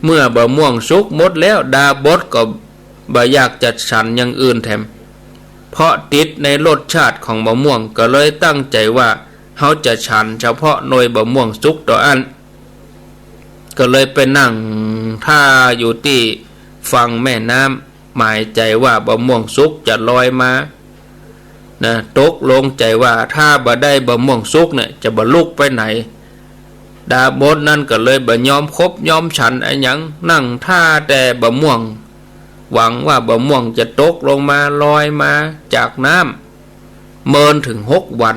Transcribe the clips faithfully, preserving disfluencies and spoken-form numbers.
เมื่อบะม่วงสุกหมดแล้ว ดาบทก็บ่อยากจะฉันอย่างอื่นแถม เพราะติดในรสชาติของบะม่วง ก็เลยตั้งใจ๋ว่า เฮาจะฉันเฉพาะหน่วยบะม่วงสุกเต้าอั้น ก็เลยไปนั่งท่าอยู่ตี้ฝั่งแม่น้ำ หมายใจ๋ว่าบะม่วงสุกจะลอยมา นะ ตกลงใจ๋ว่าถ้าบ่ได้บะม่วงสุกเนี่ย จะบ่ลุกไปไหน ดาบทนั้นก็เลยบ่ยอมคบยอมฉันอะหยัง นั่งท่าแต่บะม่วง หวังว่าบะม่วงจะตกลงมาลอยมาจากน้ำ เมินถึงหกวัน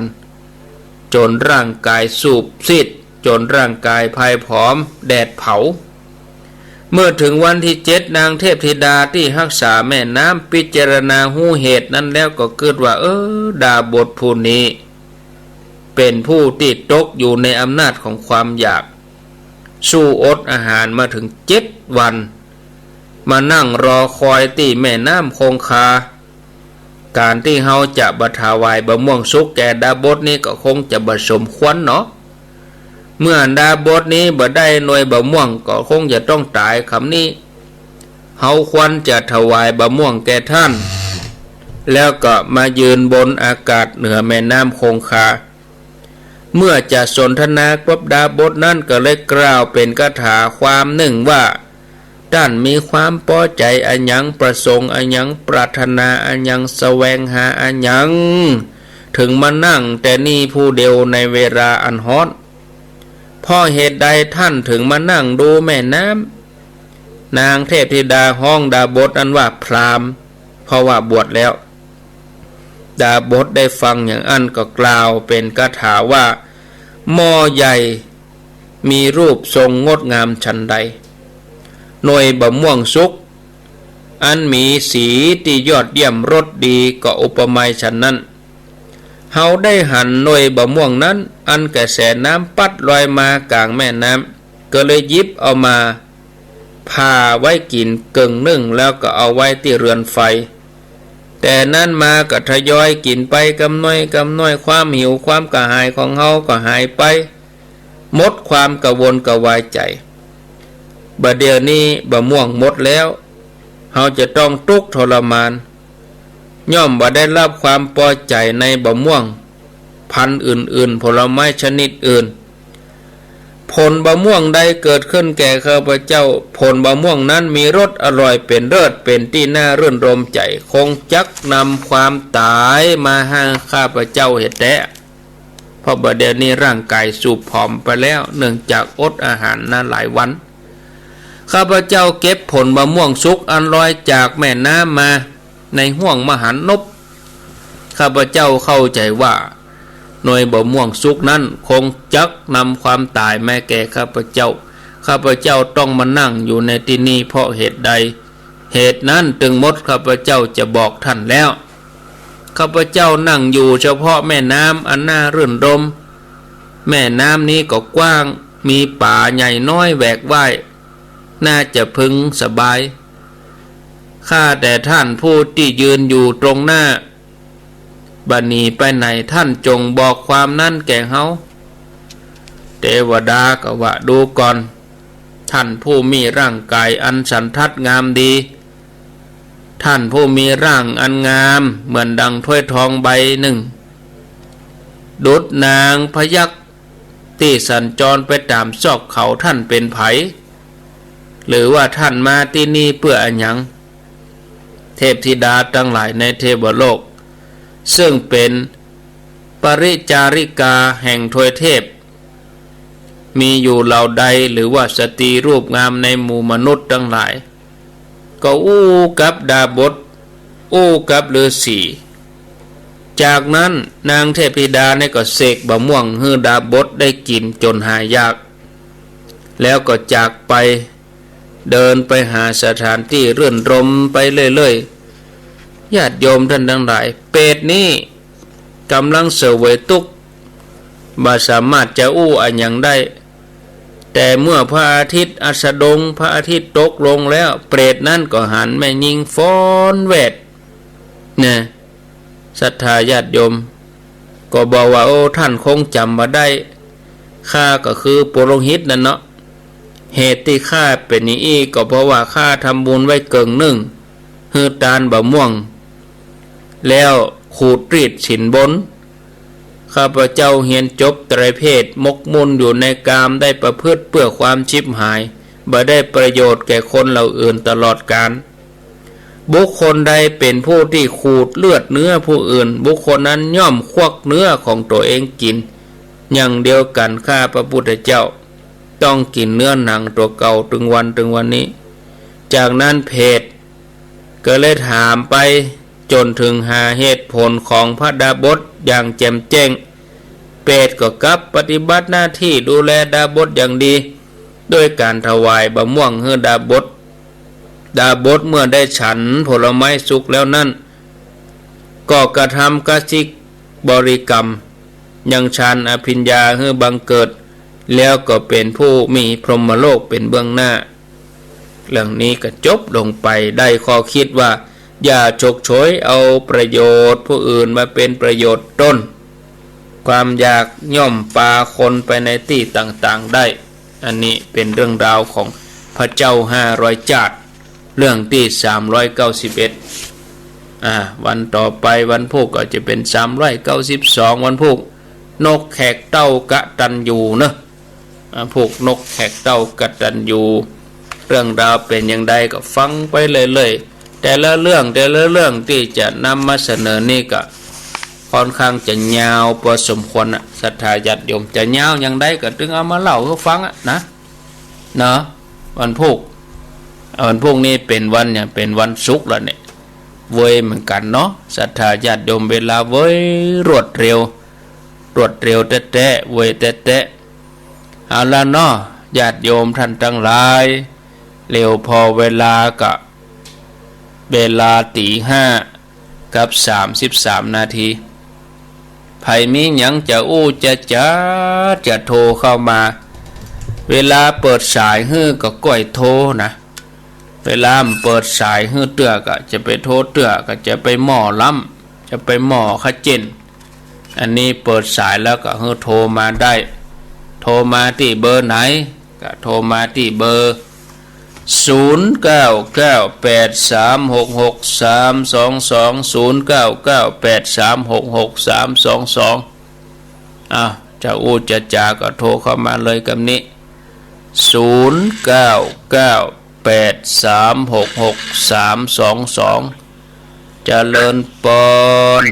จ๋นร่างก๋ายสูบซีด จ๋นร่างก๋ายพายผอม แดดเผา เมื่อถึงวันตี้เจ็ด นางเทพธิดาตี้ฮักษาแม่น้ำ พิจารณาฮู้เหตุนั้นแล้วก็กึ๊ดว่า เออ ดาบทผู้นี้ เป๋นผู้ตี้ตกอยู่ในอำนาจของความอยาก สู้อดอาหารมาถึงเจ็ดวัน มานั่งรอคอยตี้แม่น้ำคงคา ก๋านตี้เฮาจะบ่ถวายบะม่วงสุกแก่ดาบทนี้ก็คงจะบ่สมควรเนาะ เมื่อดาบทนี้บ่ได้หน่วยบะม่วงก็คงจะต้องต๋ายกำนี้ เฮาควรจะถวายบะม่วงแก่ต้าน แล้วก็มายืนบนอากาศเหนือแม่น้ำคงคา เมื่อจะสนทนากับดาบทนั้นก็เลยกล่าวเป๋นคาถาความนึ่งว่า ต้านมีความปอใจ๋อะหยัง ประสงค์อะหยัง ปรารถนาอะหยัง แสวงหาอะหยัง เถิงมานั่งแต่นี่ผู้เดียวในเวลาอันฮ้อน เพราะเหตุใดต้านเถิงมานั่งดูแม่น้ำ นางเทพธิดาฮ้องดาบทนั้นว่าพราหมณ์ เพราะว่าบวชแล้ว ดาบทได้ฟังอย่างอั้นก็กล่าวเป๋นคาถาว่า หม้อใหญ่มีรูปทรงงดงามฉันใด หน่วยบะม่วงสุก อันมีสีตี้ยอดเยี่ยมรสดีก็อุปไมยฉันนั้น เฮาได้หันหน่วยบะม่วงนั้น อันกระแสน้ำปั๊ดลอยมากลางแม่น้ำ ก็เลยหยิบเอามาผ่าไว้กิ๋นเกิ่งนึ่ง แล้วก็เอาไว้ตี้เรือนไฟ แต่นั้นมาก็ทยอยกิ๋นไปกำน้อยกำน้อย ความหิวความกระหายของเฮาก็หายไป หมดความกระวนกระวายใจ๋ บ่าเดี่ยวนี้บะม่วงหมดแล้ว เฮาจะต้องตุ๊กข์ทรมาน ย่อมบ่ได้ฮับความปอใจ๋ในบะม่วงพันธุ์อื่นๆ ผลไม้ชนิดอื่น ผลบะม่วงใดเกิดขึ้นแก่ข้าพเจ้า ผลบะม่วงนั้นมีรสอร่อยเป๋นเลิศ เป๋นตี้น่ารื่นรมใจ๋ คงจักนำความต๋ายมาหาข้าพเจ้าเหียแต๊ เพราะบ่าเดี่ยวนี้ร่างก๋ายสูบผอมไปแล้ว เนื่องจากอดอาหารนาหลายวัน ข้าพเจ้าเก็บผลบะม่วงสุกอันลอยจากแม่น้ำมาในห้วงมหันนบ ข้าพเจ้าเข้าใจ๋ว่า หน่วยบะม่วงสุกนั้นคงจักนำความต๋ายมาแก่ข้าพเจ้า ข้าพเจ้าต้องมานั่งอยู่ในตี้นี่เพราะเหตุใด เหตุนั้นตึงมดข้าพเจ้าจะบอกต้านแล้ว ข้าพเจ้านั่งอยู่เฉพาะแม่น้ำอันน่ารื่นรม แม่น้ำนี้ก็กว้าง มีป๋าใหญ่น้อยแหวกว่าย น่าจะพึงสบาย ข้าแต่ต้านผู้ตี้ยืนอยู่ตรงหน้า บ่หนีไปไหน ต้านจงบอกความนั้นแก่เฮา เตวดาก็ว่า ดูก่อน ต้านผู้มีร่างก๋ายอันสันทัดงามดี ต้านผู้มีร่างอันงามเหมือนดังถ้วยทองใบนึ่ง ดุจนางพยัคฆ์ตี้สัญจรไปต๋ามซอกเขา ต้านเป๋นใผ หรือว่าต้านมาตี้นี่เปื้ออะหยัง เทพธิดาตังหลายในเทวโลก ซึ่งเป๋นปริจาริกาแห่งทวยเทพ มีอยู่เหล่าใด หรือว่าสตรีรูปงามในหมู่มนุษย์ตังหลาย ก็อู้กับดาบท อู้กับฤๅษี จากนั้นนางเทพธิดานี่ก็เสกบะม่วงหื้อดาบทได้กิ๋นจ๋นหายอยาก แล้วก็จากไป เดินไปหาสถานตี้รื่นรมไปเรื่อยๆ ญาติโยมต้านตังหลาย เปรตนี้ก่ำลังเสวยตุ๊กข์ บ่สามารถจะอู้อะหยังได้ แต่เมื่อพระอาทิตย์อัสดง พระอาทิตย์ตกลงแล้ว เปรตนั้นก็หันแม่ญิงฟ้อนแวด นะ ศรัทธาญาติโยม ก็บอกว่า โอ้ ต้านคงจ๋ำบ่ได้ ข้าก็คือปุโรหิตนั่นเนาะ เหตุตี้ข้าเป๋นอย่างอี้ก็เพราะว่าข้าทำบุญไว้เกิ่งนึ่ง หื้อตานบ่าม่วง แล้วขูดรีดสินบน ข้าพเจ้าเฮียนจบไตรเพศ หมกมุ่นอยู่ในกาม ได้ประพฤติเพื่อความฉิบหาย บ่ได้ประโยชน์แก่คนเหล่าอื่นตลอดกาล บุคคลใดเป๋นผู้ตี้ขูดเลือดเนื้อผู้อื่น บุคคลนั้นย่อมควักเนื้อของตั๋วเองกิ๋น อย่างเดียวกั๋น ข้าพระพุทธเจ้าต้องกิ๋นเนื้อหนังตั๋วเก่าตึงวัน ตึงวันนี้ จากนั้นเปรตก็เลยถามไปจ๋นเถิงหาเหตุผลของพระดาบสอย่างแจ่มแจ้ง เปรตก็กลับปฏิบัติหน้าตี้ดูแลดาบสอย่างดี ด้วยก๋านถวายบ่าม่วงหื้อดาบส ดาบสเมื่อได้ฉันผลไม้สุกแล้วนั้น ก็กระทำกสิกบริกรรม ยังฌานอภิญญาหื้อบังเกิด แล้วก็เป๋นผู้มีพรหมโลกเป๋นเบื้องหน้า เรื่องนี้ก็จบลงไป ได้ข้อคิดว่า อย่าฉกฉวยเอาประโยชน์ผู้อื่นมาเป๋นประโยชน์ตน ความอยากย่อมปาคนไปในตี้ต่างๆ ได้ อันนี้เป๋นเรื่องราวของพระเจ้าห้าร้อยจาติ เรื่องตี้สามร้อยเก้าสิบเอ็ด อ่า วันต่อไปวันพูกก็จะเป๋นสามร้อยเก้าสิบสอง วันพูก นกแขกเต้ากตัญญูเนอะ อ่า พูกนกแขกเต้ากตัญญู เรื่องราวเป๋นอย่างใดก็ฟังไปเรื่อยๆ แต่ละเรื่อง แต่ละเรื่องตี้จะนำมาเสนอนี่ก็ค่อนข้างจะยาวพอสมควรน่ะ ศรัทธาญาติโยม จะยาวอย่างใดก็ตึงเอามาเล่าหื้อฟังอะนะ เนาะ วันพูก วันพูกนี้เป๋นวันหยัง เป๋นวันศุกร์แล้วเนี่ย เว่ยเหมือนกั๋นเนาะ ศรัทธาญาติโยม เวลาเว่ยรวดเร็ว รวดเร็วแต๊ๆ เว่ยแต๊ๆ เอาละเนาะ ญาติโยมท่านตังหลาย เร็วผ่อเวลาก็ เวลาตี๋ห้ากับสามสิบสามนาที ใผมีหยังจะอู้จะจ๋า จะโทรเข้ามา เวลาเปิดสายหื้อก็ก้อยโทรนะ เวลาบ่เปิดสายหื้อเตื้อก็จะไปโทรเตื้อ ก็จะไปหม้อล้ำ จะไปหม้อขะเจ็้น อันนี้เปิดสายแล้วก็หื้อโทรมาได้ โทรมาตี้เบอร์ไหน ก็โทรมาตี้เบอร์ ศูนย์เก้าเก้าแปดสามหกหกสามสองสอง ศูนย์เก้าเก้าแปดสามหกหกสามสองสอง อ้าว จะอู้จะจ๋าก็โทรเข้ามาเลยกำนี้ ศูนย์เก้าเก้าแปดสามหกหกสามสองสอง เจริญปอน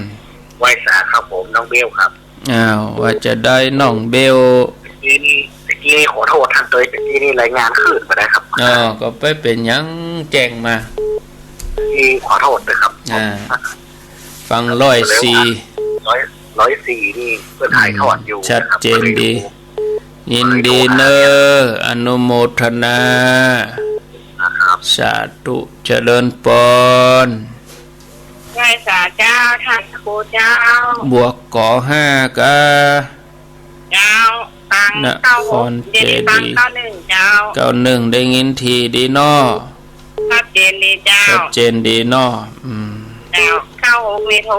ไหว้สาครับผม น้องเบลครับ อ้าว ว่าจะได้น้องเบล ตะกี้นี่ ตะกี้ขอโทษท่านเตย ตะกี้นี่รายงานขึ้นไปนะครับ อ๋อ ก็ไปเป๋นหยังแจ้งมา นี่ขอโทษนะครับ อ่า ฟังร้อยสี่ ร้อย ร้อยสี่นี่เปิ้นถ่ายทอดอยู่ ชัดเจนดี นะครับ ยินดีเนอะ อนุโมทนา นะครับ สาธุ เจริญปอน ไหว้สาเจ้า ท่านครูเจ้า บวกกอห้ากา เจ้า ฟัง นครเจดีย์ เก้าหก เดี๋ยวนี้ฟังเก้าหนึ่งเจ้า เก้าหนึ่ง ได้ยินถี่ดีเนาะ ชัดเจนดีเจ้า ชัดเจนดีเนาะ อืม เจ้า เก้าหก นี่โทร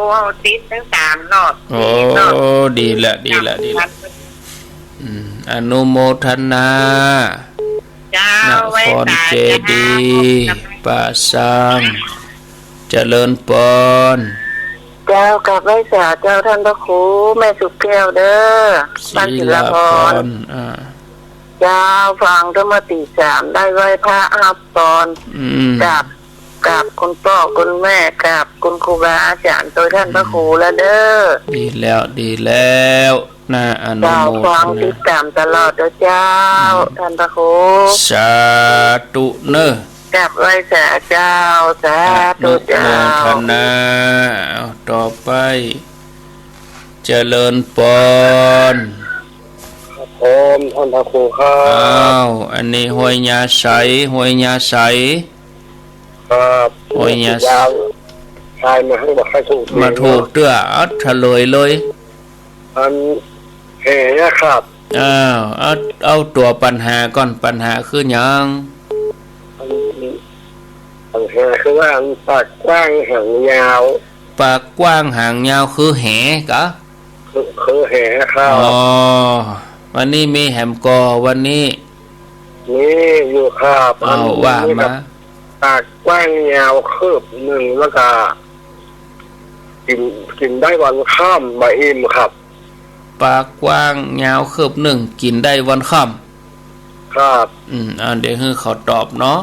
ติดตั้งสามรอบ โอ้ สี่รอบ ดีละ ดีละ ดีละ ครับ อืม อนุโมทนา เจ้า นครเจดีย์ ไหว้สาเจ้า ป่าซาง เจริญปอน เจ้า กราบไหว้สาเจ้า ท่านพระครู แม่สุขแก้วเด้อ บ้านศิลาพร ศิลาพร อ่า เจ้า ฟังตั้งแต่ตี๋สาม ได้ไหว้พระรับปอน อืม กราบ กราบคุณป้อคุณแม่ กราบคุณครูบาอาจ๋ารย์โตย ท่านพระครูแล้วเด้อ อืม ดีแล้ว ดีแล้ว น่าอนุโมทนา เจ้า ฟังติดต๋ามตลอดเด้อเจ้า อืม ท่านพระครู สาธุเนอะ กราบไหว้สาเจ้า สาธุเจ้า อนุโมทนา เอา ต่อไป เจริญปอน ครับผม ท่านพระครูครับ อ้าว อันนี้ห้วยยาใส ห้วยยาใส ครับ ห้วยยาใส ยาว ทายมาหื้อบ่ค่อยถูก มาถูกเตื้อ เอาเฉลยเลย อันแหนะครับ อ้าว เอา เอาตั๋วปัญหาก่อน ปัญหาคือหยัง อัน ปัญหาคือว่าอันปากกว้างหางยาว ปากกว้างหางยาวคือแหกะ คือ คือแหครับ อ๋อ วันนี้มีแหมก่อ วันนี้ มีอยู่ครับ อ้าว อันนี้ ว่ามา ก็ ปากกว้างยาวคืบนึ่ง แล้วก็ กิ๋น กิ๋นได้วันค่ำ บ่อิ่มครับ ปากกว้างยาวคืบนึ่ง กิ๋นได้วันค่ำ ครับ อืม อ่า เดี๋ยวหื้อเขาตอบเนาะ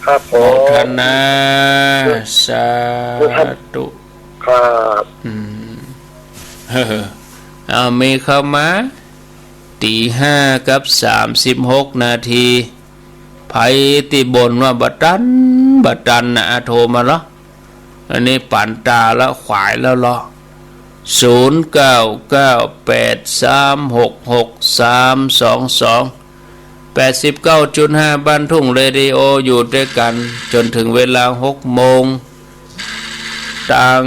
ครับผม โมทนา สาธุ ครับ อืม เอา มีเข้ามา ตีห้ากับสามสิบหกนาที ใผตี้บ่นว่าบ่ตัน บ่ตันนะ อ่ะ โทรมาเหรอ อันนี้ปานต๋าละ ขวายแล้วเหรอ ศูนย์เก้าเก้าแปดสามหกหกสามสองสอง แปดสิบเก้าจุดห้า บ้านทุ่งเรดิโอ อยู่ตวยกั๋นจ๋นเถิงเวลาหกโมง ตาง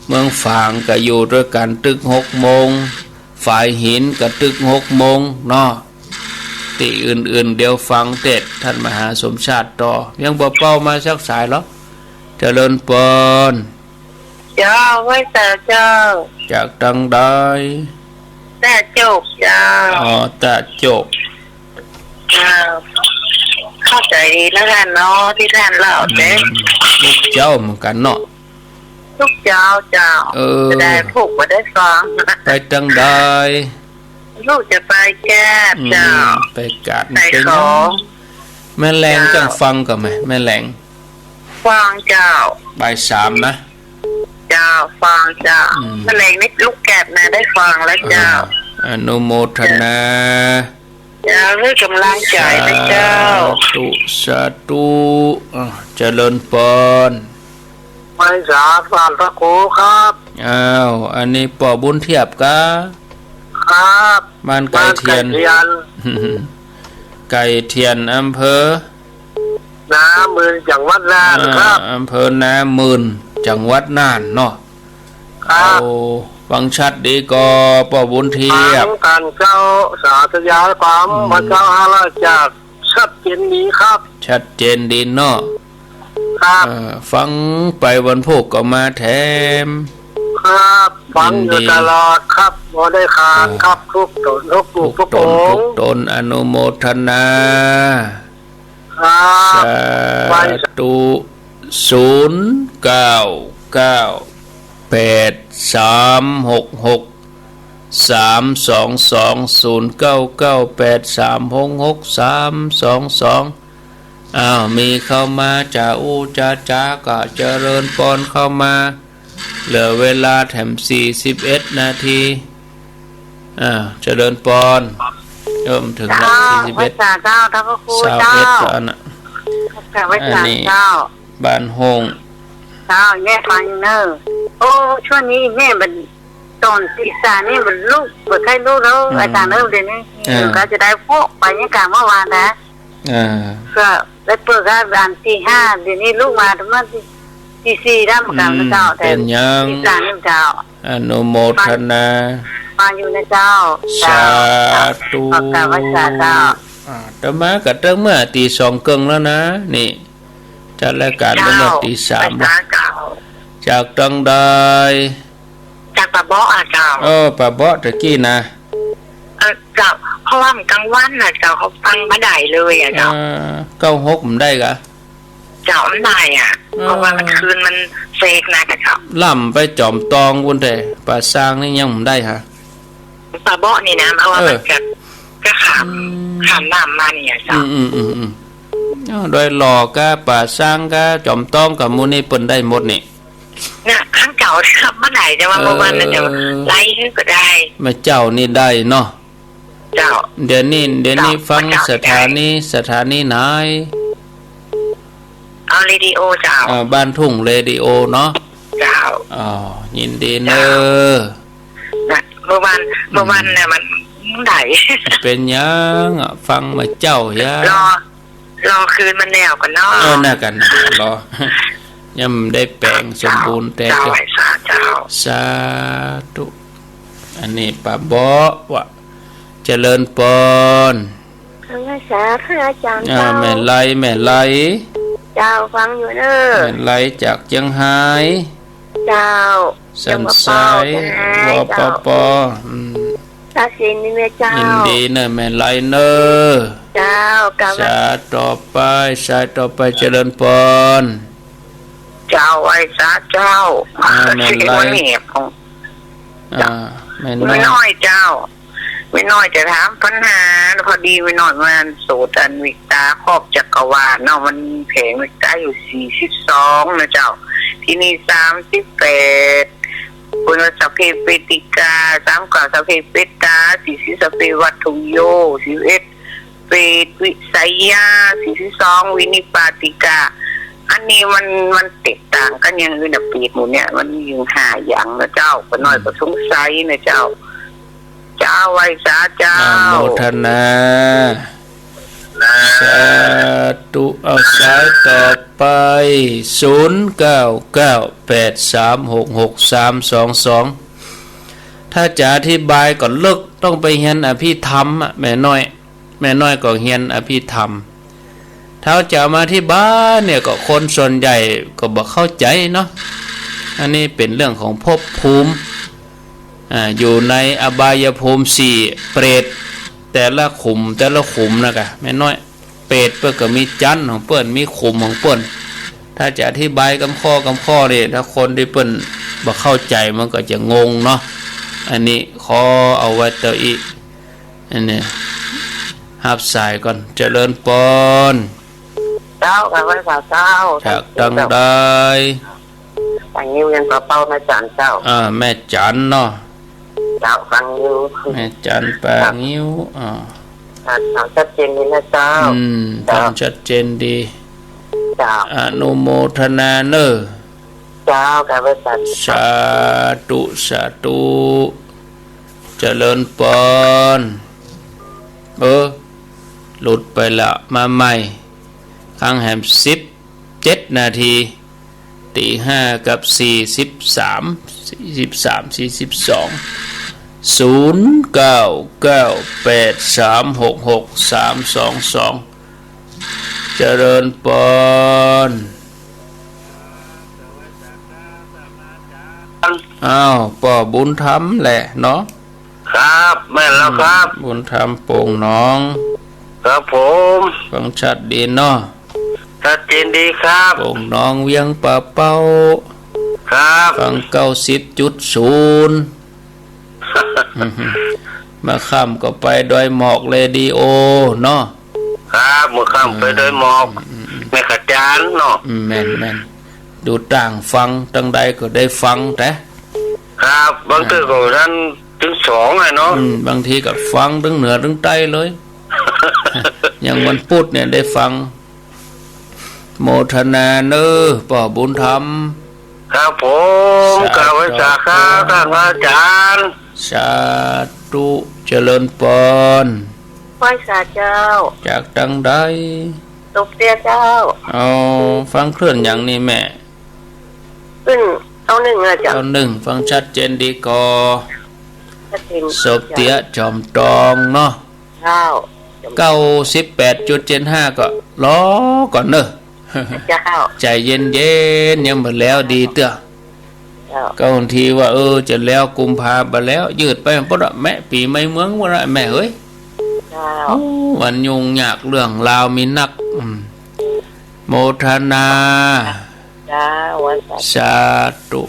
เมืองฝางก็อยู่ตวยกั๋นตึกหกโมง ฝายหินก็ตึกหกโมงเนาะ ตี้อื่นๆ เดี๋ยวฟังเตสน์ต้านมหาสมชาติต่อ ยังบ่เป้ามาสักสายเหรอ เจริญปอน เจ้า ไหว้สาเจ้า จากตางใด ตาจกเจ้า อ๋อ ตาจก เจ้า เข้าใจ๋ดีแล้วกั๋นเนาะ ตี้ต้านเล่าเตสน์ อืม ลูกเจ๊าเหมือนกั๋นเนาะ ลูกเจ๊าเจ้า เออ จะได้ผูกบ่ได้ฟัง ไปตางใด ลูกจะไปกาดเจ้า อืม ไปกาด ไป เป๋นหยัง ของ แม่แลง เจ้า จั้งฟังก่อแม่ แม่แลง ฟังเจ้า บ่ายสามนะ เจ้า ฟังเจ้า อืม แม่แลงนี่ลูกกาดนะ ได้ฟังแล้วเจ้า อ่า อนุโมทนา เจ้า หื้อก๋ำลังใจ๋นะเจ้า สาธุ สาธุ อ่ะ เจริญปอน ไหว้สาต้านพระครูครับ อ้าว อันนี้ป้อบุญเทียบกา ครับ บ้านไก่เถียน บ้านไก่เถียน ไก่เถียน อำเภอ นาหมื่น จังหวัดน่านครับ อ่า อำเภอนาหมื่น จังหวัดน่านเนาะ ครับ เอา ฟังชัดดีก่อ ป้อบุญเทียบ ฟังกั๋นเจ้า สาธยายความ อืม พระเจ้าห้าร้อยจาก ชัดเจนดีครับ ชัดเจนดีเนาะ ครับ เอ่อ ฟังไปวันพูกก็มาแถม ครับ ฟังอยู่ ยินดี ตลอดครับ บ่ได้ขาดครับ อ่า ทุกต๋น ทุกรูป ทุกต๋น ทุกองค์ ทุกต๋น อนุโมทนา ครับ สาธุ ไหว้สา ศูนย์เก้าเก้าแปดสามหกหกสามสองสอง ศูนย์เก้าเก้าแปดสามหกหกสามสองสอง อ้าว มีเข้ามา จ๋าอู้จ๋าจ๋าก็เจริญปอนเข้ามา เหลือเวลาแถมสี่สิบเอ็ดนาที อ่า เจริญปอน เริ่มถึงละ เจ้า สี่สิบเอ็ด ไหว้สาเจ้า ท่านพระครู ซาวเอ็ด เจ้า แล้วอันน่ะ กราบไหว้สา อันนี้ เจ้า บ้านโฮง เจ้า แม่ฟังเนอะ โอ้ ช่วงนี้แม่มัน ต๋อนตีสามนี่มันลุก บ่ใค่ลุกแล้ว อืม อาจ๋ารย์เอ้ย เดี๋ยวนี้ เออ ก็จะได้พวกไปนี่กะเมื่อวานนะ อ่า ก็ได้เปิดก็ประมาณตีห้า เดี๋ยวนี้ลุกมาประมาณตี ตีสี่ได้เหมือนกั๋น อืม เจ้า แต่ เป๋นหยัง ตีสามนี่เจ้า อนุโมทนา ฟังอยู่นะเจ้า สาธุ เจ้า ขอกราบไหว้สาเจ้า อ่า อาตมาก็ตั้งเมื่อตีสองเกิ่งแล้วนะ นี่ จัดรายก๋านตั้งเมื่อตีสาม เจ้า ไหว้สาเจ้า จากตางใด จากป่าเบาะอะเจ้า เออ ป่าเบาะตะกี้นะ เออ เจ้า เพราะว่ามันกลางวันน่ะเจ้า เขาฟังบ่ได้เลยอะเจ้า เออ เก้าหกมันได้กะ เจ้า มันได้อะ เออ เพราะว่ามันคืนมันเสกนะเจ้า ล่ำไปจอมตองปู้นแต๊ ป่าซางนี่ยังบ่ได้ฮะ ป่าเบาะนี่นะ เพราะว่า เออ มันจะ จะข้าม อืม ข้ามน้ำมานี่อะเจ้า อืม อืม อืม อืม อ้าว ดอยหล่อกะ ป่าซางกะ จอมตองกะ หมู่นี่เปิ้นได้หมดนี่ เนี่ย ข้างเก่าทำเมื่อไหร่จะมา เออ เมื่อวันนั้นจะไล่ก็ได้ แม่เจ้านี่ได้เนาะ เจ้า เดี๋ยวนี้ เดี๋ยวนี้ เจ้า ฟัง เจ้า สถานี ได้ สถานีไหน เอาเรดิโอเจ้า อ่า บ้านทุ่งเรดิโอเนาะ เจ้า อ๋อ ยินดีเนอะ เจ้า นะ เมื่อวัน อืม เมื่อวันเนี่ยมันได้ เป๋นหยังอะ ฟังแม่เจ้าอย่า รอ รอคืนมันแล้วก่อนเนาะ เออ นั่นกั๋น รอ ยังบ่ได้แป๋งสมบูรณ์แต๊ เจ้า เจ้า ไหว้สาเจ้า สาธุ อันนี้ป่าเบาะวะ เจริญปอน ไหว้สาพระอาจ๋ารย์ อ่า เจ้า แม่ไล แม่ไล เจ้า ฟังอยู่เนอะ แม่ไลจากเจียงฮาย เจ้า สันทราย เจ้า วปป เจ้า อืม ชัดเจนดีนะเจ้า ยินดีเน่อแม่ไลเน่อ เจ้า กราบ สายต่อไป สายต่อไป เจริญปอน เจ้า ไหว้สาเจ้า อ่า แม่ไล เสียงมันแหบของ อ่า แม่น้อย แม่น้อยเจ้า แม่น้อยจะถามปัญหา พอดีแม่น้อยมาโสตอันวิกตาครอบจักรวาลเนาะ มันแผงวิกตาอยู่สี่สิบสองนะเจ้า ทีนี้สามสิบแปด เปิ้นว่าสัพเพเปติกา สามเก้า สัพเพเปตา สี่สิบ สัพเพวัตถุโย สี่สิบเอ็ด เปตวิสัยยา สี่สิบสอง วินิปาติกา อันนี้มัน มันแตกต่างกั๋นอย่างอื่นนะ เปตหมู่เนี่ย มันมีอยู่ห้าอย่างนะเจ้า ป้อน้อย อืม ก็สงสัยนะเจ้า เจ้า ไหว้สาเจ้า อนุโมทนา สาธุ เอาสายต่อไป ศูนย์เก้าเก้าแปดสามหกหกสามสองสอง ถ้าจะอธิบายก็ลึก ต้องไปเฮียนอภิธรรมอะ แม่น้อย แม่น้อยก็เฮียนอภิธรรม ถ้าจะเอามาอธิบายเนี่ยก็คนส่วนใหญ่ก็บ่เข้าใจ๋เนาะ อันนี้เป๋นเรื่องของภพภูมิ อ่า อยู่ในอบายภูมิสี่ เปรตแต่ละขุม แต่ละขุมนะกะ แม่น้อย เปรตเปิ้นก็มีจั๊นของเปิ้น มีขุมของเปิ้น ถ้าจะอธิบายกำข้อกำข้อนี่ ถ้าคนตี้เปิ้นบ่เข้าใจ๋มันก็จะงงเนาะ อันนี้ขอเอาไว้เต้าอี้ อันนี้ ฮับสายก่อน เจริญปอน เจ้า กราบไหว้สาเจ้า จากตังใด ปางิ้ว เวียงป่าเป้า แม่จันเจ้า อ่า แม่จันเนาะ เจ้า ปางิ้ว แม่จัน ปางิ้ว อ่า ครับ ฟังชัดเจนดีนะเจ้า อืม เจ้า ฟังชัดเจนดี เจ้า อนุโมทนาเน่อ เจ้า กราบไหว้สาธุ สาธุ สาธุ เจริญปอน เออ หลุดไปละ มาใหม่ ครั้งแหม สิบเจ็ดนาที ตีห้ากับสี่สิบสาม สี่สิบสาม สี่สิบสอง ศูนย์เก้าเก้าแปดสามหกหกสามสองสอง เจริญปอน อ้าว ป้อบุญธรรมแหละเนาะ ครับ แม่นแล้วครับ บุญธรรมโป่งหนอง ครับผม ฟังชัดดีเนาะ ชัดเจนดีครับ โป่งหนองเวียงป่าเป้า ครับ ฟังเก้าสิบจุดศูนย์ มาค่ำก็ไปดอยหมอกเรดิโอเนาะ ครับ มื้อค่ำไปดอยหมอก อืม แม่ขจารเนาะ อืม แม่น แม่น ดูต่างฟัง ตังใดก็ได้ฟังแต๊ ครับ บางเทื่อก็บ่ทันเถิงสองอะเนาะ อืม บางทีก็ฟังเถิงเหนือเถิงใต้เลย อย่างวันพุธเนี่ยได้ฟัง โมทนาเน่อ ป้อบุญธรรม ครับผม สาธุ กราบไหว้สาครับ ท่านพระอาจารย์ สาธุ เจริญปอน ไหว้สาเจ้า จากตังใด โสบเตี้ยเจ้า อ๋อ ฟังคลื่นหยังนี่แม่ คลื่น เก้าหนึ่ง อะเจ้า เก้าหนึ่ง ฟังชัดเจนดีก่อ ชัดเจน โสบเตี้ยจอมตองเนาะ เจ้า เก้าสิบแปดจุดเจ็ดห้า ก็รอก่อนเน่อ เจ้า ใจ๋เย็นๆ ยังบ่แล้วดีเตื้อ เจ้า ก็บางทีว่า เออ จะแล้วกุมภาบ่แล้ว ยืดไป บ่ดอกแม่ ปี๋ใหม่เมืองบ่ดอกแม่เอ้ย เจ้า โอ้ มันยุ่งยากเรื่องราวมีนัก อืม โมทนา เจ้า ไหว้สา สาธุ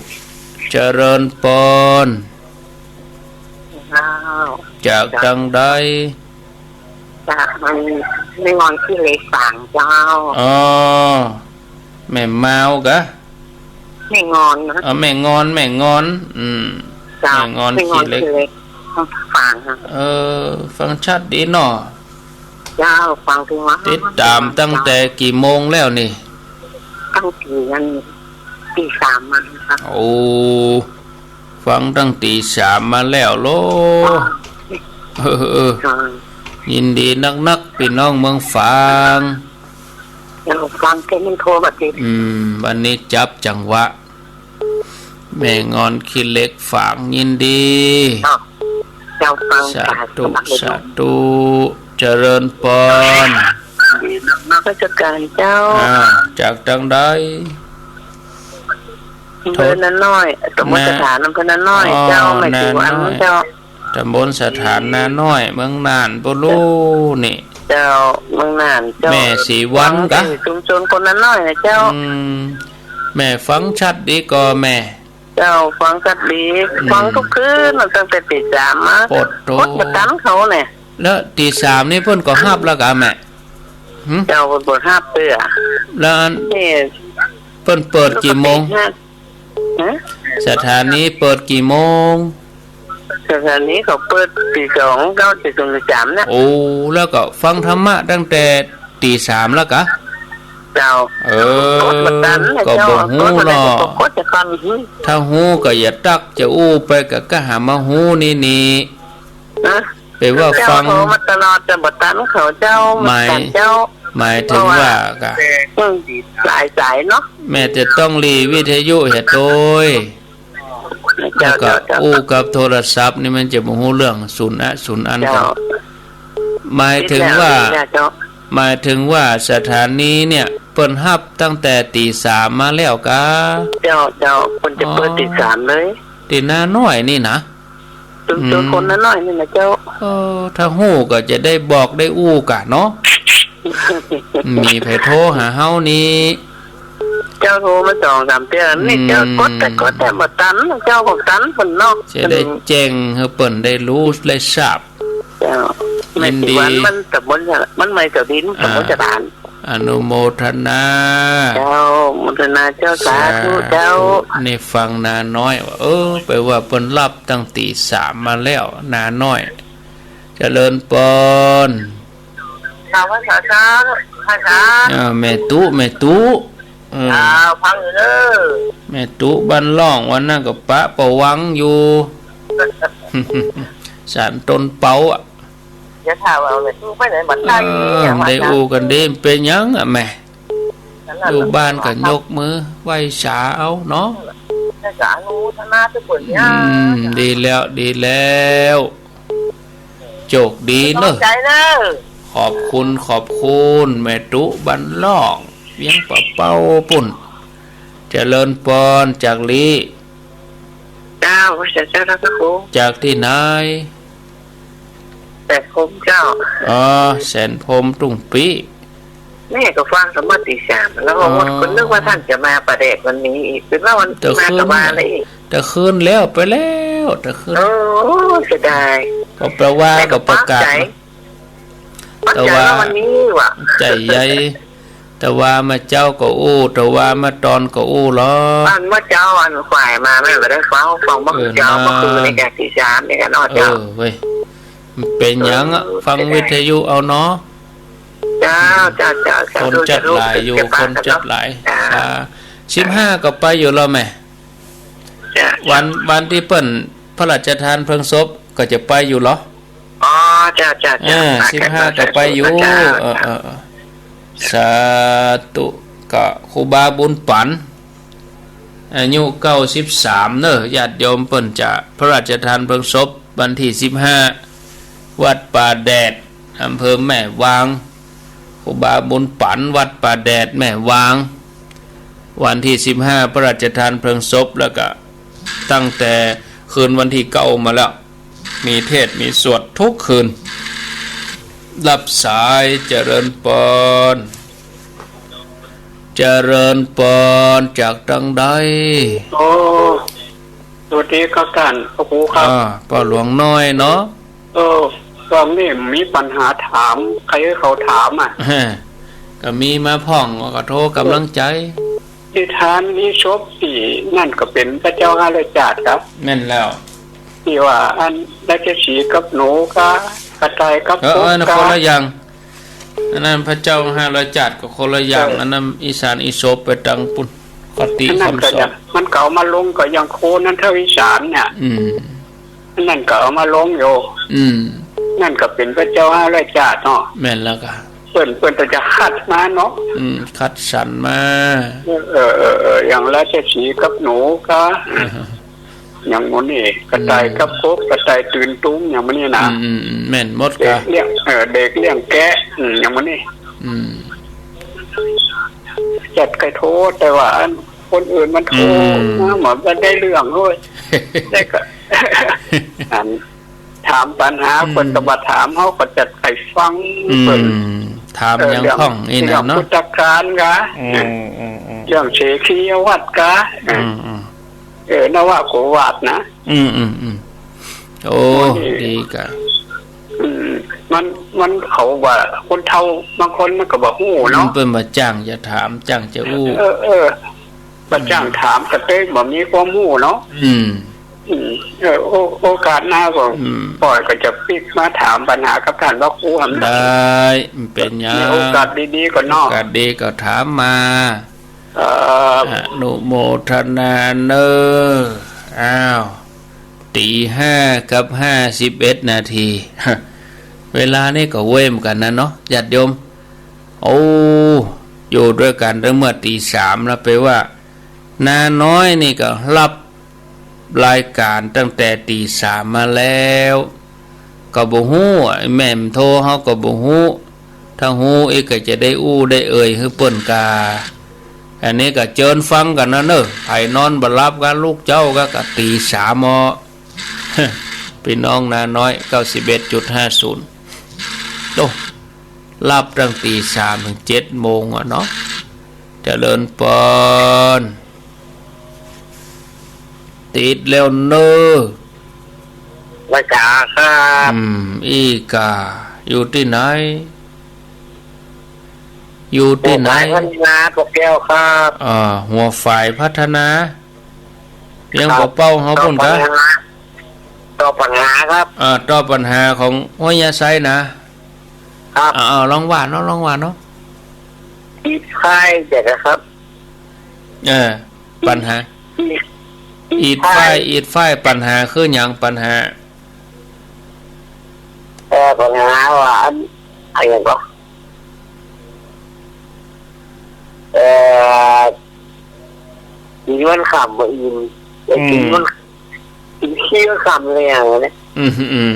เจริญปอน เจ้า จากตังใด จากมันแม่งอนขี้เหล็กฝางเจ้า อ๋อ แม่มาวกะ แม่งอนนะ อ๋อ แม่งอน แม่งอน อืม เจ้า แม่งอน แม่งอน ขี้เหล็ก ขี้เหล็กฝางอะ เออ ฟังชัดดีเนาะ เจ้า ฟังทุกวัน ติดตามตั้งแต่กี่โมงแล้วนี่ ตั้งแต่วันตีสามมาครับ โอ้ ฟังตั้งตีสามมาแล้วโล เออ เออ ค่ะ ยินดีนักๆ ปี้น้องเมืองฝาง เดี๋ยวฟังแค่มันโทรมาติด อืม วันนี้จับจังหวะ แม่งอนขี้เหล็กฝาง ยินดี เจ้า เจ้าฟัง สาธุ ค่ะ สาธุ เจริญปอน นมัสการเจ้า อ่า จากตังใด อำเภอนาน้อย สมุทรสาคร อำเภอนาน้อย อ๋อ เจ้า แม่ศรีวัน นาน้อย เจ้า โท ตำบลสถานนาน้อย เมืองน่าน บ่ฮู้นี่ เจ้า เมืองน่านเจ้า แม่ศรีวรรณกะ ชุมชนคนนาน้อยนะเจ้า อืม แม่ฟังชัดดีก่อแม่ เจ้า ฟังชัดดี อืม ฟังกู้คืนตั้งแต่ตีสามมา โปดโต กดบ่ตันเขาเนี่ย แล้วตีสามนี่เปิ้นก็ฮับแล้วกะแม่ หึ เจ้า เปิ้นบ่ฮับเตื้อ แล้วอัน นี่ เปิ้นเปิดกี่โมง ฮะ สถานีเปิดกี่โมง สถานีเขาเปิดตีสอง เก้า ตีสอง ตีสามเนี่ย โอ้ แล้วก็ฟังธรรมะตั้งแต่ตีสามแล้วกะ เจ้า เออ กดบ่ตันนะ ก็บ่ฮู้เนาะ กดบ่ตัน กดจะฟัง ถ้าฮู้ก็อย่าตักจะอู้ไปกะ กะหามาฮู้นี่นี่ นะ แปลว่าฟัง เจ้าโทรมาตลอดจะบ่ตันเขาเจ้า หมาย บ่ตันเจ้า หมายถึงว่ากะ อืม หลายสายเนาะ แม่จะต้องหลีวิทยุเหียโตย เจ้า แล้วก็ เจ้า เจ้า อู้กับโทรศัพท์นี่มันจะบ่ฮู้เรื่อง สูญอะ สูญอันกั เจ้า หมายถึงว่า เจ้า หมายถึงว่าสถานีเนี่ยเปิ้นฮับตั้งแต่ตีสามมาแล้วกะ เจ้า เจ้า เปิ้นจะเปิด อ๋อ ตีสามเลย ตี้นาน้อยนี่นะ ชุมชน อืม คนนาน้อยนี่นะเจ้า เออ ถ้าฮู้ก็จะได้บอกได้อู้กะเนาะ มีใผโทรหาเฮานี่ เจ้าโทรมาสองสามเทื่อนี่เจ้า อืม กดแต่กดแต่บ่ตัน เจ้าบ่ตันเปิ้นเนาะ จะได้แจ้งหื้อเปิ้นได้ฮู้ได้ทราบ เจ้า ยินดี แม่ศรีวรรณมันตำบล มันใหม่เจ้าดิน อ่า ตำบลสถาน อนุโมทนา เจ้า โมทนาเจ้า สาธุ สาธุ เจ้า นี่ฟังนาน้อยว่า เออ แปลว่าเปิ้นฮับตั้งตีสามมาแล้ว นาน้อย เจริญปอน เจ้า ภาษาเจ้า ภาษา อ่า แม่ตุ๊ แม่ตุ๊ เออ อ่า ฟังอยู่เด้อ แม่ตุ๊บ้านล่อง วันนั้นก็ปะประวังอยู่ ศาลต้นเปาอะ อย่าถามว่าแม่ตุ๊ไปไหนบัดนี้ เออ เนี่ย ได้อู้กันดี เป๋นหยังอะแม่ นั่นน่ะ อยู่บ้านก็ยกมือไหว้สาเอาเนาะ นั่นน่ะ สาอนุโมทนาทุกคนเนี่ย อืม ดีแล้ว ดีแล้ว โจคดีเนอะ ขอบคุณ ขอบคุณ แม่ตุ๊บ้านล่อง เวียงป่าเป้าปุ้น เจริญปอน จากลี เจ้า พระเจ้า เจ้า พระครู จากตี้ไหน แสนพรหมเจ้า อ๋อ แสนพรหมตุ้งปี้ แม่ก็ฟังธรรมะตีสาม แล้วก็ อ๋อ ก็นึกว่าต้านจะมาป่าแดดวันนี้อีก เป๋นว่าวัน แต่ มา คืน ก็มาแล้วอีก แต่คืนแล้วไปแล้ว แต่คืน โอ้ เสียดาย ก็แปลว่า แม่ก็ ก็ประกาศ ปักใจ๋ มา ปักใจ๋ แต่ว่า ว่าวันนี้ว่ะ ใจ๋ใหญ่ แต่ว่ามาเจ๊าก็อู้ แต่ว่ามาตอนก็อู้ลอ อันมาเจ๊าอันขวายมาแม่ก็ได้ฟัง ฟังมา เออ เจ๊า นะ เมื่อคืนนี่กะตีสามนี่กะเนาะ เออ เจ้า เว้ย มันเป๋นหยังอะ เออ ฟังวิทยุเอาเนาะ เจ้า เจ้า เจ้า คนจัดหลายอยู่ เจ้า คนจัดหลาย เจ้า อ่า สิบห้าก็ไปอยู่ลอแม่ เจ้า วัน วันตี้เปิ้นพระราชทานเพลิงศพก็จะไปอยู่ลอ อ๋อ เจ้า เจ้า เจ้า เออ สิบห้าก็ไปอยู่ เจ้า เออ เออ เออ สาธุ ก็ครูบาบุญปัน อายุเก้าสิบสามเนอะ ญาติโยมเปิ้นจะพระราชทานเพลิงศพวันตี้สิบห้า วัดป่าแดด อำเภอแม่วาง ครูบาบุญปัน วัดป่าแดด แม่วาง วันตี้สิบห้า พระราชทานเพลิงศพ แล้วก็ตั้งแต่คืนวันตี้เก้ามาแล้ว มีเทศน์มีสวดทุกคืน รับสาย เจริญปอน เจริญปอน จากตังใด โอ้ สวัสดีครับต้านพระครูครับ อ่า ป้อหลวงน้อยเนาะ เออ ต๋อนนี้มีปัญหาถาม ใค่เขาถามอะ ฮะ ก็มีมาพ่อง ก็โทรกำลังใจ๋ นิทานอีสปตี้นั่นก็เป๋นพระเจ้าห้าร้อยจาติครับ แม่นแล้ว ตี้ว่าอันราชสีห์กับหนูกา กระต่ายกับ เออ กบ เออ นั่น กา คนละอย่าง อันนั้นพระเจ้าห้าร้อยจาติก็คนละอย่าง เออ อันนั้นอีสานอีสปไปตังปุ้น คติ อันนั้นก็ คำสอน อย่าง มันก็เอามาลงก็อย่างโคนันทวิสารเนี่ย อืม อันนั้นก็เอามาลงอยู่ อืม นั่นก็เป๋นพระเจ้าห้าร้อยจาติเนาะ แม่นแล้วกา เปิ้น เปิ้นก็จะคัดมาเนาะ อืม คัดสรรมา เออ เออ เออ เออ อย่างราชสีห์กับหนูกา อย่างหมู่นี้ กระต่ายกับกบ กระต่ายตื่นตูม อย่างหมู่นี้นะ อืม อืม อืม แม่นหมดกา เด็กเลี้ยง เออ เด็กเลี้ยงแกะ อืม อย่างหมู่นี้ อืม จัดใค่โทร แต่ว่าอันคนอื่นมันโทร อืม มา มันได้เรื่องเว้ย ได้ก็ อัน ถามปัญหา อืม เปิ้นก็บ่ถาม เฮาก็จะไปฟัง อืม เปิ้น ถาม เอ่อ หยัง เรื่อง พ่องอี้ เรื่อง น่ะเนาะ พุทธกาลกา อืม อืม อืม เรื่องเสขียวัตรกา อืม อืม เออ นวโกวาทนะ อืม อืม อืม โอ้ โอ้ นี่ ดีกา อืม มัน มันเขาว่าคนเฒ่าบางคนมันก็บ่ฮู้เนาะ อืม เปิ้นบ่จ้างจะถาม จ้างจะอู้ เออ เออ บ่จ้างถามก็เต๊งบ่มีความฮู้เนาะ อืม อืม เออ โอ โอกาสหน้าก็ อืม ป้อยก็จะปิ๊กมาถามปัญหากับต้านพระครูหำ ได้ บ่เป๋นหยัง มีโอกาสดีๆ ก็เนาะ โอกาสดีก็ถามมา ครับ อนุโมทนาเน้อ อ้าว ตี๋ห้ากับห้าสิบเอ็ดนาที เวลานี่ก็เว่ยเหมือนกั๋นนะเนาะ ญาติโยม โอ้ อยู่ตวยกั๋นตั้งเมื่อตี๋สามแล้ว แปลว่า น้าน้อยนี่ก็ฮับรายก๋านตั้งแต่ตี๋สามมาแล้ว ก็บ่ฮู้ ไอ้แม่มันโทรเฮาก็บ่ฮู้ ถ้าฮู้อีกก็จะได้อู้ได้เอ่ยหื้อเปิ้นกา อันนี้ก็เจิญฟังกั๋นนะเน้อ ใผนอนบ่หลับกา ลุกเจ๊ากา กาตี๋สามอ้อ ปี้น้องน้าน้อย เก้าสิบเอ็ดจุดห้าศูนย์ โอ้ ฮับตั้งตี๋สามเถิงเจ็ดโมงอะเนาะ เจริญปอน ติดแล้วเน้อ ไหว้สาครับ อืม อี้กา อยู่ตี้ไหน อยู่ตี้ไหน หัวฝายพัฒนา ปกแก้วครับ อ่า หัวฝายพัฒนา เวียง ครับ ปอเป้าเฮาปุ้นกา ตอบปัญหา ตอบปัญหาครับ อ่า ตอบปัญหาของห้วยยาไซนะ ครับ อ่า เอา ลองว่าเนาะ ลองว่าเนาะ อิฐฝ้ายเดี๋ยวนะครับ เออ ปัญหา อิฐ อิฐฝ้าย อิฐฝ้าย อิฐฝ้าย ปัญหาคือหยัง ปัญหา เอ่อ ปัญหาว่าอัน อะหยังก่อ เอ่อ กินวันค่ำบ่อิ่ม อืม กินวัน กินขี้วันค่ำเลยอย่างเงี้ย อืม อืม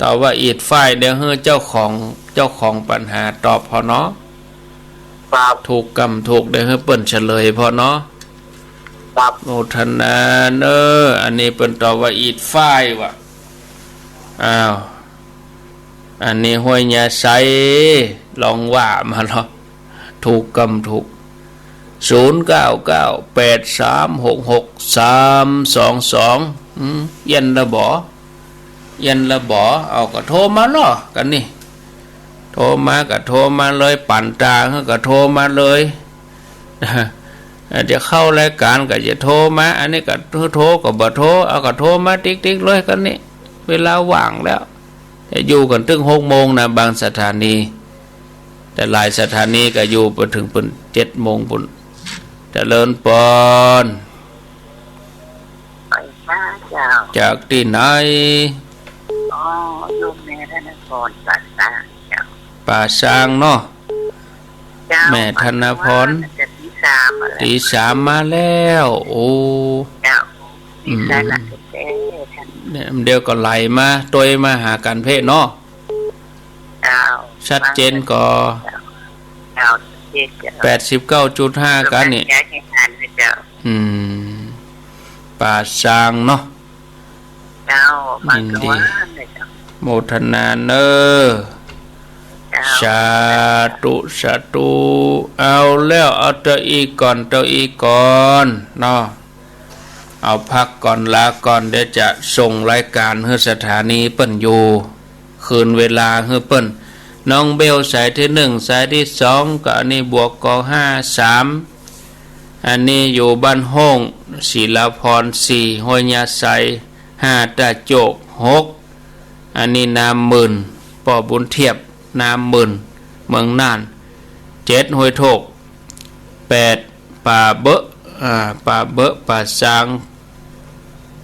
ตอบว่าอิฐฝ้าย เดี๋ยวหื้อเจ้าของ เจ้าของปัญหาตอบผ่อเนาะ ครับ ถูกกำถูก เดี๋ยวหื้อเปิ้นเฉลยผ่อเนาะ ครับ โมทนาเน้อ อันนี้เปิ้นตอบว่าอิฐฝ้ายว่ะ อ้าว อันนี้ห้วยยาไซ ลองว่ามาเนาะ ถูกกำถูก ศูนย์เก้าเก้า แปดสามหกหก สามสองสอง อืม เอี้ยนละบ่ เอี้ยนละบ่ เอาก็โทรมาเนาะ กั๋นนี่ โทรมาก็โทรมาเลย ปั๋นตาก็โทรมาเลย เดี๋ยวเข้ารายก๋านก็จะโทรมา อันนี้ก็โทรก็บ่โทร เอาก็โทรมาติ๊กๆ เลย กั๋นนี่ เวลาว่างแล้ว แต่อยู่กั๋นเถิงหกโมงนะ บางสถานี แต่หลายสถานีก็อยู่ไปเถิงปุ้น เจ็ดโมงปุ้น เจริญปอน ไปมาเจ้า จากตี้ไหน อ๋อ อยู่แม่ธนพร ป่าซางเจ้า ป่าซางเนาะ เจ้า แม่ธนพร มาจะตีสามแล้ว ตีสามมาแล้ว โอ้ เจ้า อืม ตีสามแล้ว แต่ เนี่ย เดี๋ยวก็ไหลมา ตวยมาหากั๋นเพ่เนาะ เจ้า ชัดเจนก่อ เจ้า เจ้า ชัดเจนเจ้า แปดสิบเก้าจุดห้า กั๋นนี่ เจ้า อืม ป่าซางเนาะ เจ้า ยินดี มาตวยเจ้า โมทนาเน้อ เจ้า สาธุ สาธุ เอาแล้ว เอาเต้าอี้ก่อน เต้าอี้ก่อนเนาะ เอาพักก่อน ลาก่อน เดี๋ยวจะส่งรายก๋านหื้อสถานีเปิ้นอยู่ คืนเวลาหื้อเปิ้น น้องเบลสายตี้หนึ่ง สายตี้สอง ก็อันนี้บวกก็ห้าสาม อันนี้อยู่บ้านโฮ่ง ศิลาพร สี่ ห้วยยาไซ ห้า ต้าโจก หก อันนี้นาหมื่น ป้อบุญเทียบ นาหมื่น เมืองน่าน เจ็ด ห้วยโทก แปด ป่าเบอะ อ่า ป่าเบอะ ป่าซาง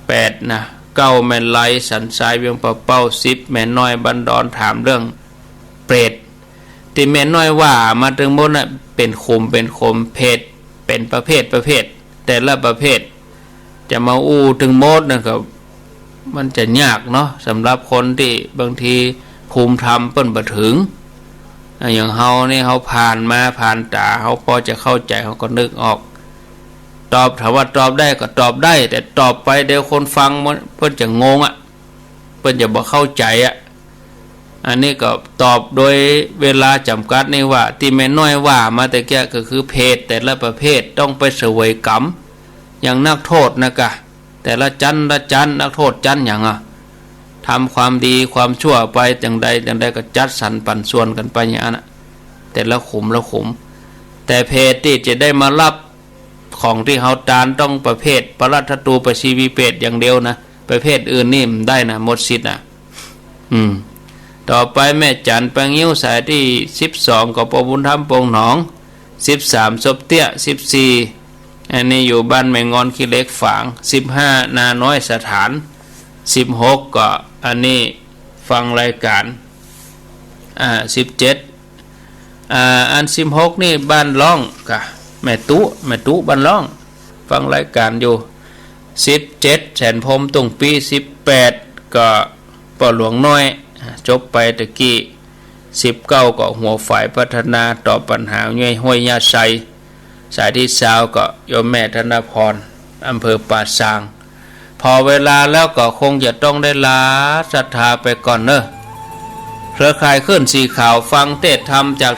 แปดนะ เก้า แม่นไล สันทราย เวียงป่าเป้า สิบ แม่น้อย บ้านดอน ถามเรื่องเปรต ตี้แม่น้อยว่ามาตึงหมดน่ะ เป๋นขุม เป๋นขุม เปรต เป๋นประเภท ประเภท แต่ละประเภท จะมาอู้ตึงหมดน่ะก็ มันจะยากเนาะ สำหรับคนตี้บางทีภูมิธรรมเปิ้นบ่เถิง อ่ะ อย่างเฮานี่ เฮาผ่านมา ผ่านต๋า เฮาพอจะเข้าใจ๋ เฮาก็นึกออก ตอบ ถามว่าตอบได้ก็ตอบได้ แต่ตอบไปเดี๋ยวคนฟังมัน เปิ้นจะงงอะ เป ปิ้นจะบ่เข้าใจ๋อะ อันนี้ก็ตอบโดยเวลาจ๋ำกัดนี่ว่า ตี้แม่น้อยว่ามาตะเกียะก็คือเปรตแต่ละประเภทต้องไปเสวยกรรม อย่างนักโทษนะกะ แต่ละชั้นละชั้น นักโทษชั้นหยังอะ ทำความดีความชั่วไปจั่งใดจั่งใดก็จัดสรรปันส่วนกั๋นไปอย่างนั้นอะ แต่ละขุมละขุม แต่เปรตตี้จะได้มาฮับของตี้เฮาตานต้องประเภทพระราชทูตไปชีวิตเปรตอย่างเดียวนะ ประเภทอื่นนี่บ่ได้นะ หมดสิทธิ์นะ อืม ต่อไปแม่จั๋นแปงงิ้วสายตี้สิบสอง ก็ป้อบุญธรรมปงหนอง สิบสาม ศพเตี้ย สิบสี่ อันนี้อยู่บ้านแม่งอนขี้เหล็กฝาง สิบห้า นาน้อยสถาน สิบหก ก็อันนี้ฟังรายการ อ่า สิบเจ็ด อ่า อันสิบหกนี่บ้านล่องกะ แม่ตุ๊ แม่ตุ๊บ้านล่อง ฟังรายการอยู่ สิบเจ็ด แสนพรหมตุ่งปี้ สิบแปด ก็ป้อหลวงน้อย อ่า จบไปตะกี้ สิบเก้า ก็หัวฝ่ายพัฒนาตอบปัญหาห้วย ห้วยย่าไซ สายตี้ซาวก็โยมแม่ธนพร อำเภอป่าซาง พอเวลาแล้วก็คงจะต้องได้ลาศรัทธาไปก่อนเนอะ เครือข่ายคลื่นสีขาว ฟังเทศน์ธรรมจาก